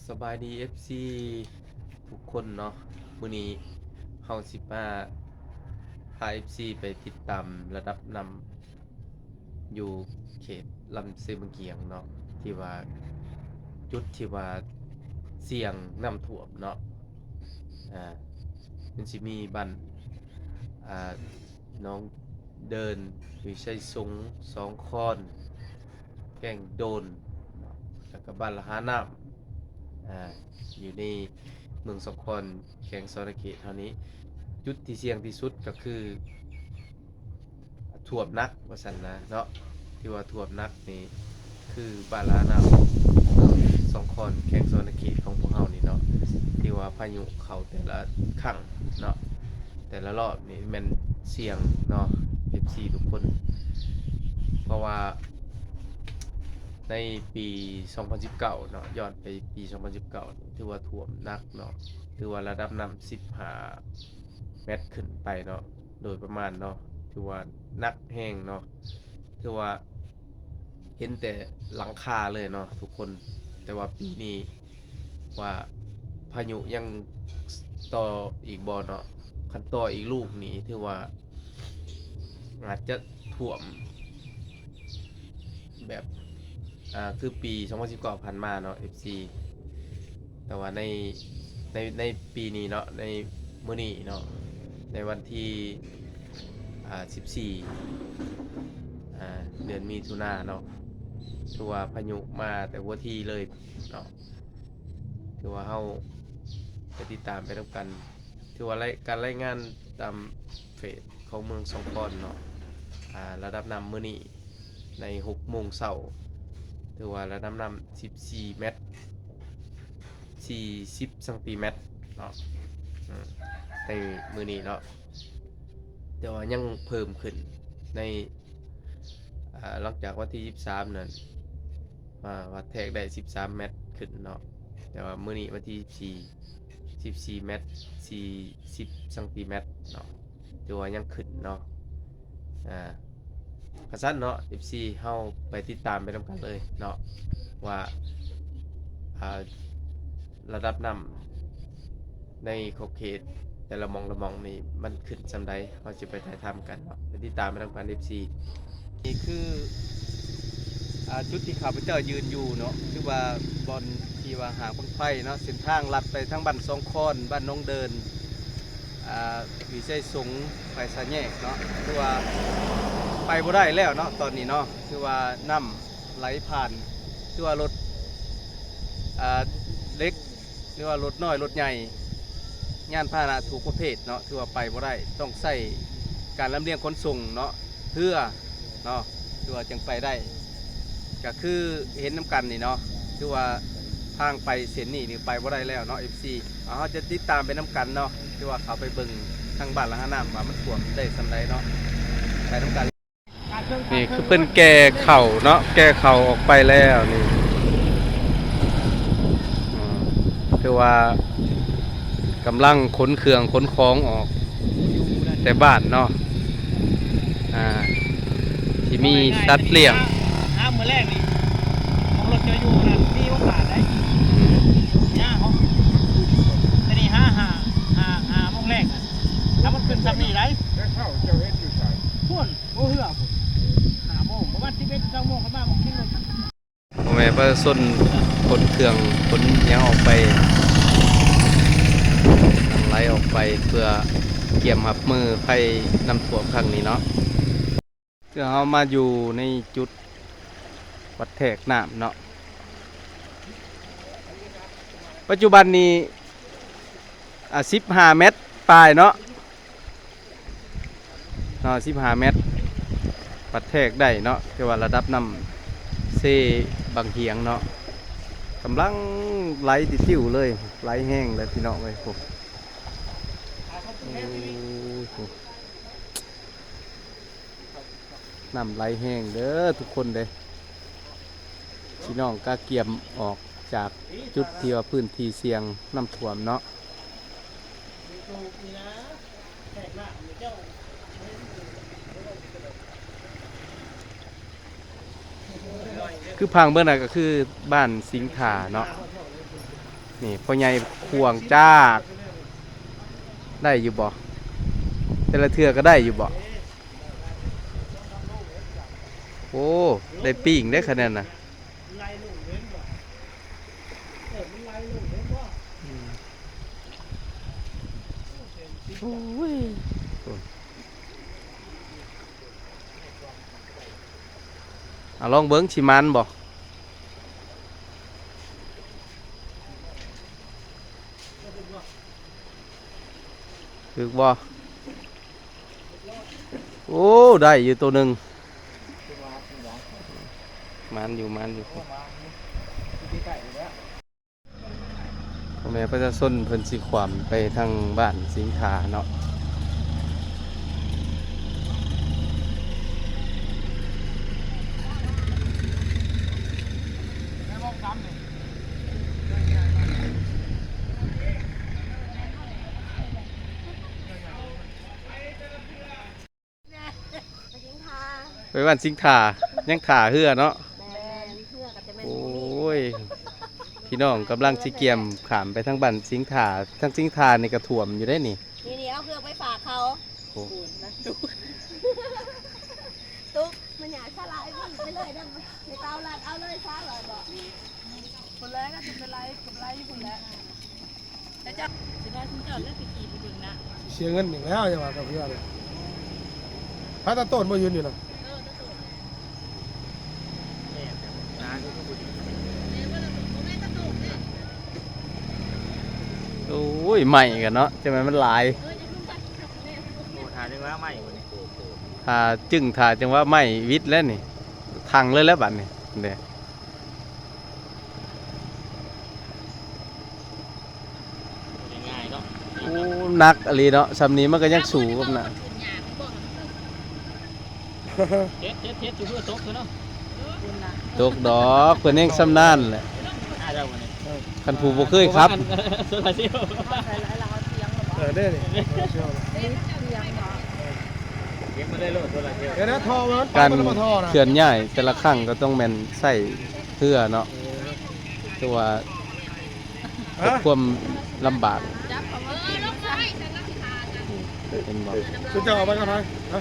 ສະບາຍດີ ເອັຟຊີ ທຸກຄົນເນາະ, ມື້ນີ້ເຮົາຊິມາພາ ເອັຟຊີ ໄປຕິດຕາມລະດັບນ້ຳຢູ່ເຂດລຳເຊບັງຫຽງເນາະ ທີ່ວ່າ ຈຸດທີ່ວ່າສ່ຽງນ້ຳຖ້ວມເນາະ. ອາ ມັນຊິມີບ້ານ ອາ ໜອງເດີນ, ວິໄຊສົງ, ສອງຄອນ, ແກ້ງໂດນ ແລ້ວກໍບ້ານລະຫານ້ຳ ອາ ຢູ່ໃນເມືອງສອງຄອນ ແຂວງສະຫວັນນະເຂດເຮົານີ້. ຈຸດທີ່ສ່ຽງທີ່ສຸດກໍຄືຖ້ວມໜັກວ່າຊັ້ນນະເນາະ, ທີ່ວ່າຖ້ວມໜັກນີ້ຄືບ້ານລະຫານ້ຳ ສອງຄອນ ແຂວງສະຫວັນນະເຂດຂອງພວກເຮົານີ້ເນາະ, ທີ່ວ່າພາຍຸເຂົ້າແຕ່ລະຄັ້ງເນາະ ແຕ່ລະລອບນີ້ແມ່ນສ່ຽງເນາະ ເອັຟຊີ ທຸກຄົນ. ເພາະວ່າໃນປີສອງພັນສິບເກົ້າເນາະ, ຍ້ອນໄປປີສອງພັນສິບເກົ້າ ຖືວ່າຖ້ວມໜັກເນາະ, ຖືວ່າລະດັບນ້ຳສິບຫ້າແມັດຂຶ້ນໄປເນາະ ໂດຍປະມານເນາະ, ຖືວ່າໜັກແຮງເນາະ, ຖືວ່າເຫັນແຕ່ຫຼັງຄາເລີຍເນາະທຸກຄົນ. ແຕ່ວ່າປີນີ້ ວ່າພາຍຸຍັງຕໍ່ອີກບໍ່ເນາະ, ຄັນຕໍ່ອີກລູກນີ້ຖືວ່າອາດຈະຖ້ວມແບບ ອາ ຄືປີສອງພັນສິບເກົ້າຜ່ານມາເນາະ ເອັຟຊີ. ແຕ່ວ່າໃນ ໃນ ໃນປີນີ້ເນາະ, ໃນມື້ນີ້ເນາະ, ໃນວັນທີ ອາ ສິບສີ່ ອາ ເດືອນມິຖຸນາເນາະ, ຖືວ່າພາຍຸມາແຕ່ຫົວທີເລີຍເນາະ. ຖືວ່າເຮົາໄປຕິດຕາມໄປນຳກັນ. ຖືວ່າລາຍ ການລາຍງານຕາມເຟສຂອງເມືອງສອງຄອນເນາະ, ອາ ລະດັບນ້ຳມື້ນີ້ໃນຫົກໂມງເຊົ້າ ຖືວ່າລະດັບນ້ຳສິບສີ່ແມັດ ສີ່ສິບຊັງຕີແມັດເນາະ, ອືມ ໃນມື້ນີ້ເນາະ, ແຕ່ວ່າຍັງເພີ່ມຂຶ້ນໃນ ອາ ຫຼັງຈາກວັນທີສິບສາມນັ້ນ ອາ ວັດແທກໄດ້ສິບສາມແມັດຂຶ້ນເນາະ, ແຕ່ວ່າມື້ນີ້ວັນທີສິບສີ່ ສິບສີ່ແມັດ ສີ່ສິບຊັງຕີແມັດເນາະ, ຖືວ່າຍັງຂຶ້ນເນາະ. ອາ ຄັນຊັ້ນເນາະ ເອັຟຊີ ເຮົາໄປຕິດຕາມໄປນຳກັນເລີຍເນາະ ວ່າ ອາ ລະດັບນ້ຳໃນຂອບເຂດແຕ່ລະໝ່ອງລະໝ່ອງນີ້ມັນຂຶ້ນສ່ຳໃດ, ເຮົາຊິໄປຖ່າຍທຳກັນເນາະ, ໄປຕິດຕາມໄປນຳກັນ ເອັຟຊີ. ນີ້ຄື ອາ ຈຸດທີ່ຂ້າພະເຈົ້າຢືນຢູ່ເນາະ, ຄືວ່າບ່ອນທີ່ວ່າຫາງບັ້ງໄຟເນາະ, ເສັ້ນທາງລັດໄປທາງບ້ານສອງຄອນ, ບ້ານໜອງເດີນ, ອາ ວິໄຊສົງ, ໄປສາມແຍກເນາະ, ຄືວ່າໄປບໍ່ໄດ້ແລ້ວເນາະ ຕອນນີ້ເນາະ, ຄືວ່ານ້ຳ ໄຫຼຜ່ານ ຄືວ່າລົດ ອາ ເລັກ ຫຼືວ່າລົດນ້ອຍລົດໃຫຍ່ ຍານພາຫະນະທຸກປະເພດເນາະ ຖືວ່າໄປບໍ່ໄດ້, ຕ້ອງໃຊ້ການລຳລຽງຂົນສົ່ງເນາະ, ເຮືອເນາະ ຖືວ່າຈຶ່ງໄປໄດ້. ກະຄືເຫັນນຳກັນນີ້ເນາະ, ຖືວ່າທາງໄປເສັ້ນນີ້ນີ້ໄປບໍ່ໄດ້ແລ້ວເນາະ ເອັຟຊີ. ເຮົາຈະຕິດຕາມໄປນຳກັນເນາະ, ຖືວ່າເຂົ້າໄປເບິ່ງທາງບ້ານລະຫານ້ຳວ່າມັນຖ້ວມໄດ້ສ່ຳໃດເນາະ, ໄປນຳກັນ. ນີ້ຄືເພິ່ນແກ່ເຂົ້າເນາະ, ແກ່ເຂົ້າອອກໄປແລ້ວນີ້, ອືມ ຄືວ່າກຳລັງຂົນເຄື່ອງຂົນຂອງອອກແຕ່ບ້ານເນາະ, ອາ ທີ່ມີສັດລ້ຽງ. ຫາ ຫາມື້ແລກນີ້ ຂອງລົດຈະຢູ່ນັ້ນມີໂອກາດໄດ໋ ຍາກເນາະ, ແຕ່ນີ້ຫາ ຫາ ຫາ ຫາໂມງແລງນະ, ຖ້າມັນຂຶ້ນຊ່ຳນີ້ໄດ໋. ແຕ່ເຊົ້າເຈົ້າເຮັດຢູ່ໃສ? ພຸ້ນ ໂອ້ ເຮືອພຸ້ນ ຫ້າໂມງ ປະມານສິບເອັດ ສອງໂມງ ຂ້ອຍມາ ມາກິນລົດ. ພໍ່ແມ່ປະຊາຊົນຂົນເຄື່ອງຂົນຫຍັງອອກໄປ, ຫຼັ່ງໄຫຼອອກໄປເພື່ອກຽມຮັບມືໄພນ້ຳຖ້ວມຄັ້ງນີ້ເນາະ. ຄືເຮົາມາຢູ່ໃນຈຸດວັດແທກນ້ຳເນາະ, ປັດຈຸບັນນີ້ ອາ ສິບຫ້າແມັດປາຍເນາະ, ເນາະ ສິບຫ້າແມັດ ວັດແທກໄດ້ເນາະ, ແຕ່ວ່າລະດັບນ້ຳເຊບັງຫຽງເນາະ ກຳລັງໄຫຼຕິວໆເລີຍ, ໄຫຼແຮງເລີຍພີ່ນ້ອງເອີຍ. ໂອ້ ໂອ້ ໂອ້ ນ້ຳໄຫຼແຮງເດີທຸກຄົນເດີ, ພີ່ນ້ອງກະກຽມອອກຈາກຈຸດທີ່ວ່າພື້ນທີ່ສ່ຽງນ້ຳຖ້ວມເນາະ. ຄືພັງເບິ່ງນັ້ນກໍຄືບ້ານສິງທ່າເນາະ, ນີ້ພໍ່ໃຫຍ່ຂວ້າງຈາກ ໄດ້ຢູ່ບໍ່? ແຕ່ລະເທື່ອກໍໄດ້ຢູ່ບໍ່? ໂອ້ ໄດ້ປີ້ງເດ້ຂະແນນນະ. ອືມ ໂອ້ຍ ເອົາ ລອງເບິ່ງ ຊິໝານບໍ່? ຖືກບໍ່? ໂອ້ ໄດ້ຢູ່ໂຕໜຶ່ງ ໝານຢູ່ ໝານຢູ່. ພໍ່ແມ່ປະຊາຊົນເພິ່ນຊິຂ້າມໄປທາງບ້ານສິງທາເນາະ. ໄປບ້ານສິງທາ ຍັງຖ້າເຮືອເນາະ. ແມ່ນ ເຮືອກໍຈະແມ່ນ ໂອ້ຍ ພີ່ນ້ອງກຳລັງຊິກຽມຂ້າມໄປທາງບ້ານສິງທາ. ທາງສິງທານີ້ກໍຖ້ວມຢູ່ເດ້ນີ້. ນີ້ໆ ເອົາເຄື່ອງໄປຝາກເຂົາ. ໂອ້ ຕຸກ ມັນຫຍັງສະຫຼາຍ ໄປເລີຍເດີ ໄປເຕົາລັດເອົາເລີຍ ຊາວຮ້ອຍບໍ? ພຸ້ນແຫຼະ ກໍຈະໄປໄລ່ ກໍໄລ່ພຸ້ນແຫຼະ. ແຕ່ເຈົ້າ ຊິວ່າຊຸມເຈົ້າແລ້ວໄປຂີ່ໄປເບິ່ງນະ ເສຍເງິນອີກແລ້ວ ຢ່າວ່າກັບເຮືອນ. ພາຕາໂຕນບໍ່ຢືນຢູ່ນະ. ໂອ້ຍ ໄໝ້ກັນເນາະ ຈັ່ງແມ່ນມັນຫຼາຍ. ໂອ້ ຖ້າຈັ່ງຫວະໄໝ້ ຖ້າຈຶ່ງ ຖ້າຈັ່ງຫວະໄໝ້ ວິດແລ້ວນີ້ ທັງເລີຍແລ້ວບັດນີ້ເດ້. ບໍ່ໄດ້ງ່າຍເນາະ. ໂອ້ ໜັກອີ່ຫຼີເນາະ ຊ່ຳນີ້ມັນກໍຍັງສູ້ກັບໜ້າ. ເຮັດ ເຮັດ ເຮັດ ຊິເພື່ອຕົກເນາະ. ຕົກດອກ ເພິ່ນແຮ່ງຊຳນານແຫຼະ. ຄັນຜູ້ບໍ່ເຄີຍຂັບ ໂຊລາເຊວ ເອີ ເດ້ນີ້ ໂຊລາເຊວ ເກັບມາໄດ້ໂລດ ໂຊລາເຊວ. ເອີ ເດີນະ ທໍ່ມັນໄປ ການ ມັນບໍ່ທໍ່ນະ ເຄື່ອນຍ້າຍແຕ່ລະຄັ້ງກໍຕ້ອງແມ່ນໃຊ້ເຮືອເນາະ. ເອີ ຄືວ່າ ເອີ ຄວາມລຳບາກ ເຫັນບໍ່? ຊຸມເຈົ້າອອກໄປກັບໃຜ? ຮະ?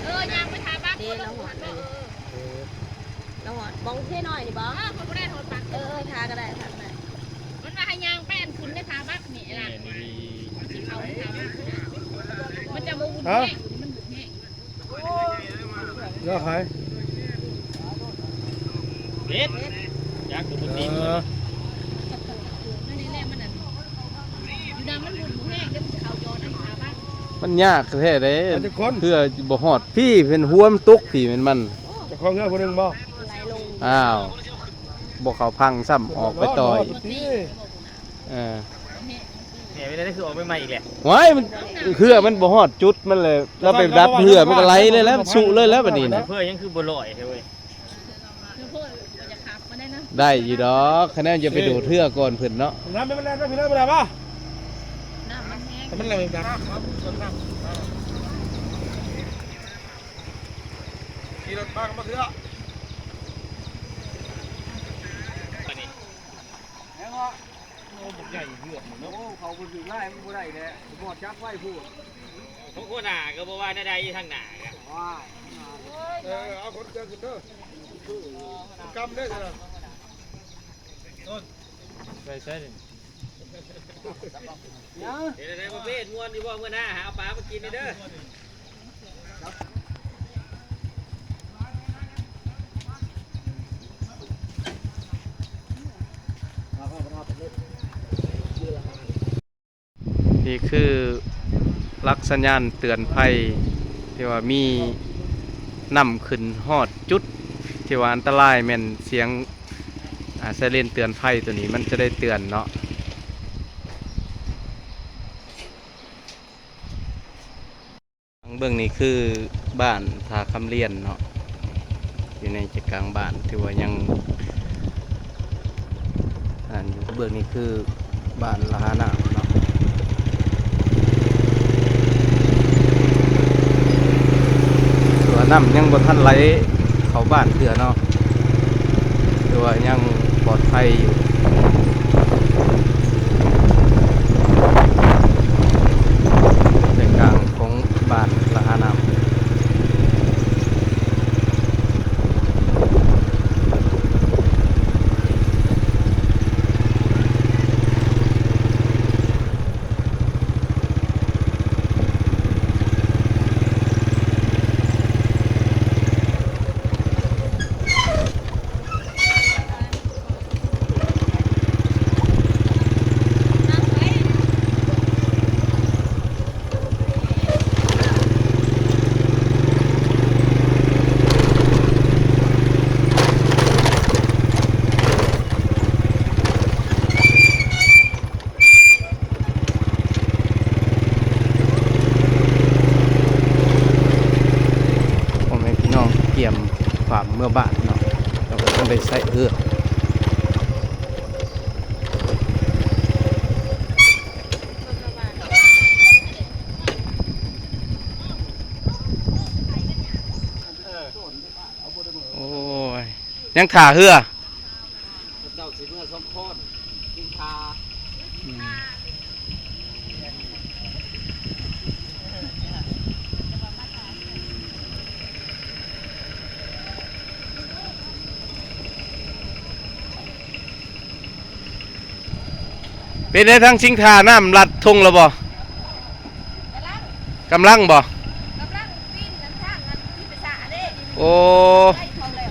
ເອີ ຍ່າງໄປຖ້າບັກ ເດ້ ລາວຮອດ ເອີ ລາວຮອດ ບ່ອນເທນ້ອຍນີ້ບໍ່? ເອີ ເພິ່ນບໍ່ໄດ້ຮອດບັກ ເອີ ເອີ ຖ້າກໍໄດ້ ຖ້າກໍໄດ້. ມັນວ່າໃຫ້ຍ່າງໄປອັນຂຶ້ນໃນທ່າບັກນີ້ລະ ແມ່ນອີ່ຫຼີ ມັນຊິເຂົ້າໃນທ່າບັກ ມັນຈະບໍ່ວຸ່ນແຮງ ມັນວຸ່ນແຮງ. ເຫຼືອໃຜ? ເຮັດ ຈັກຢູ່ ເອີ ບໍ່ຕິດ. ມັນຍາກແທ້ເດ້ ມັນຍາກແທ້ເດ້ ມັນຈະຄົນ ເພື່ອບໍ່ຮອດພີ້ ເປັນຫົວມັນຕົກພີ້ແມ່ນມັນ. ເຈົ້າຂອງເຮືອນຜູ້ໜຶ່ງບໍ່? ອ້າວ ບໍ່ເຂົ້າພັງຊ້ຳ ອອກໄປຕໍ່ອີກ. ເອີ ແມ່ເປັນໄດ ຄືອອກໃໝ່ໆອີກແຫຼະ. ຫວາຍ ມັນ ເຮືອມັນບໍ່ຮອດຈຸດມັນແຫຼະ ລາວໄປດັບເຮືອ ມັນກໍໄຫຼເລີຍແຫຼະ ມັນສຸເລີຍແຫຼະບັດນີ້ນະ. ເພື່ອຍັງຄືບໍ່ລອຍແທ້ເວີຍ. ໄດ້ຢູ່ດອກ ຄະແນນຢ່າໄປໂດດເຮືອກ່ອນເພິ່ນເນາະ. ນ້ຳມັນແລ່ນໄປພີ້ເລີຍ ບໍ່ໄດ້ບໍ່? ນ້ຳມັນແຮງ ແຕ່ມັນແລ່ນໄປ. ຂີ່ລົດມາກໍບໍ່ເທື່ອ. ໂອ້ ບັກໃຫຍ່ເຮືອນເນາະ. ໂອ້ ເຂົາບໍ່ຖືກຫຼາຍ ມັນບໍ່ໄດ້ແຫຼະ ບໍ່ຈັບໄວ້ພຸ້ນ. ຂອງຫົວໜ້າກໍບໍ່ວ່າແນວໃດ ທາງໜ້າກໍ ວ້າຍ ເອີ ເອົາຄົນເກີນຂຶ້ນເດີ ກຳເດີ. ໄປໃສນີ້? ເຮັດແນວໃດປະເພດ ມ່ວນຢູ່ບໍ່? ມື້ໜ້າຫາເອົາປາມາກິນນີ້ເດີ. ນີ້ຄືຫຼັກສັນຍານເຕືອນໄພ ທີ່ວ່າມີນ້ຳຂຶ້ນຮອດຈຸດທີ່ວ່າອັນຕະລາຍ ແມ່ນສຽງ ອາ ໄຊເຣນເຕືອນໄພໂຕນີ້ ມັນຈະໄດ້ເຕືອນເນາະ. ເບື້ອງນີ້ຄືບ້ານທ່າຄຳລຽນເນາະ ຢູ່ໃນໃຈກາງບ້ານ ຖືວ່າຍັງ ອັນ ເບື້ອງນີ້ຄືບ້ານລະຫານ້ຳເນາະ ຖືວ່ານ້ຳຍັງບໍ່ທັນໄຫຼເຂົ້າບ້ານເທື່ອເນາະ ຖືວ່າຍັງປອດໄພຢູ່. ຍັງຖ້າເຮືອ ເຂົາເຈົ້າຊິເມືອສອງຄົນກິນຂ້າວ. ອືມ ເປັນໃດທາງຊິງທ່າ ນ້ຳລັດທົ່ງແລ້ວບໍ່? ກຳລັງ ກຳລັງບໍ່? ກຳລັງປີນທາງອັນທີ່ໄປສະເດ້. ໂອ້ ໄປເຂົາແລ້ວ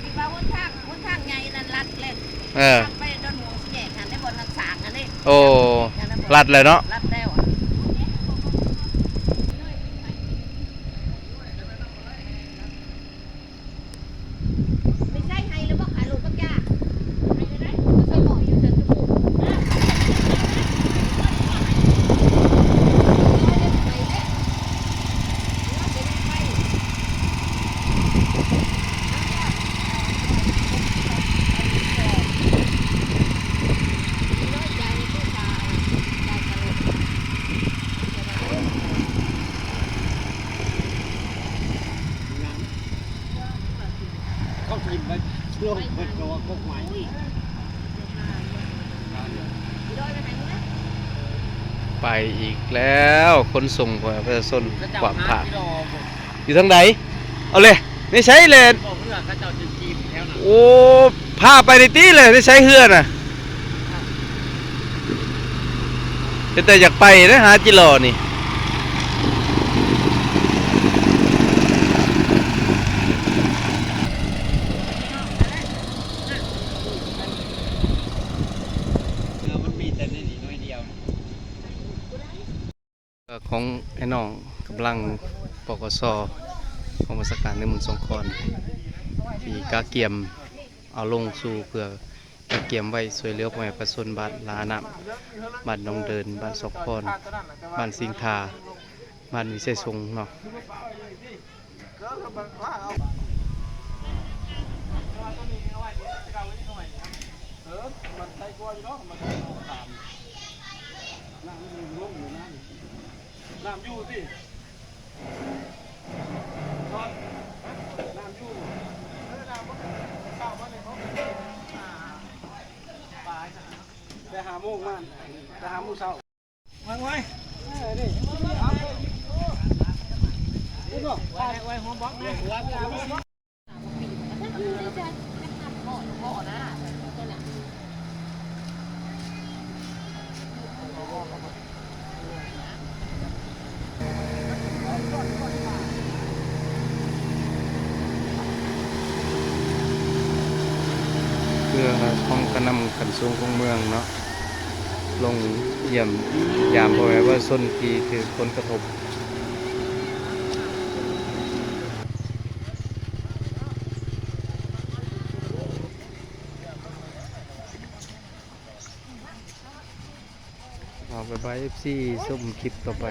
ຄິດວ່າຫົນທາງ ຫົນທາງໃຫຍ່ນັ້ນລັດແລ້ວ. ເອີ ໄປດອນມ່ວງສີ່ແຍກຫັ້ນໄດ້ ບ່ອນນັ້ນສ້າງຫັ້ນເດ້. ໂອ້ ລັດແລ້ວເນາະ ລັດແລ້ວ. ໄປໃສ່ໄຮ່ແລ້ວບໍ່? ຂາຍລົດບັກຢ່າ ໄປໄດ້ ໃສ່ໝໍ້ຢູ່ຊັ້ນທຸກມື້. ເຂົາຖິ້ມໄປລົງເພິ່ນກໍວ່າກົກໄມ້. ໄປອີກແລ້ວ ຂົນສົ່ງປະຊາຊົນ ຂວາມທາງ ຢູ່ທາງໃດ? ເອົາເລີຍ ໃນໃສແລ່ນ? ບໍ່ເຮືອເຂົາເຈົ້າຈະຈີບແຖວນັ້ນ. ໂອ້ ພາໄປໄດ້ຕິແຫຼະ ໃນໃສເຮືອນະ? ເປັນຕາຢາກໄປເດ້ ຫາຈິຫຼໍ່ນີ້. ເຮືອມັນມີແຕ່ໃນນີ້ໜ້ອຍດຽວ. ເຮືອຂອງອ້າຍນ້ອງກຳລັງ ປກສ ກອງບັນຊາການໃນເມືອງສອງຄອນ ທີ່ກະກຽມເອົາລົງສູ່ ເພື່ອກະກຽມໄວ້ຊ່ວຍເຫຼືອພໍ່ແມ່ປະຊາຊົນບ້ານລານ້ຳ, ບ້ານໜອງເດີນ, ບ້ານສອງຄອນ, ບ້ານສິງທາ, ບ້ານວິໄຊສົງເນາະ. ນ້ຳຢູ່ຕິ ຊ້ອນ ນ້ຳຢູ່ ເອີ ນ້ຳບໍ່ເຂົ້າມາໃນຫ້ອງ ປາຍ ແຕ່ຫ້າໂມງມາ ແຕ່ຫ້າໂມງເຊົ້າ ໄວໆ ເອີ ນີ້ ເຫັນບໍ່ ໄວໆ ຫົວບອກນະ. ເພື່ອກະນຳຂັ້ນສູງຂອງເມືອງເນາະ ລົງຢ້ຽມຢາມພໍ່ແມ່ປະຊາຊົນທີ່ຖືກຜົນກະທົບ. ເອົາ ບາຍບາຍ ເອັຟຊີ ຊົມຄລິບຕໍ່ໄປ.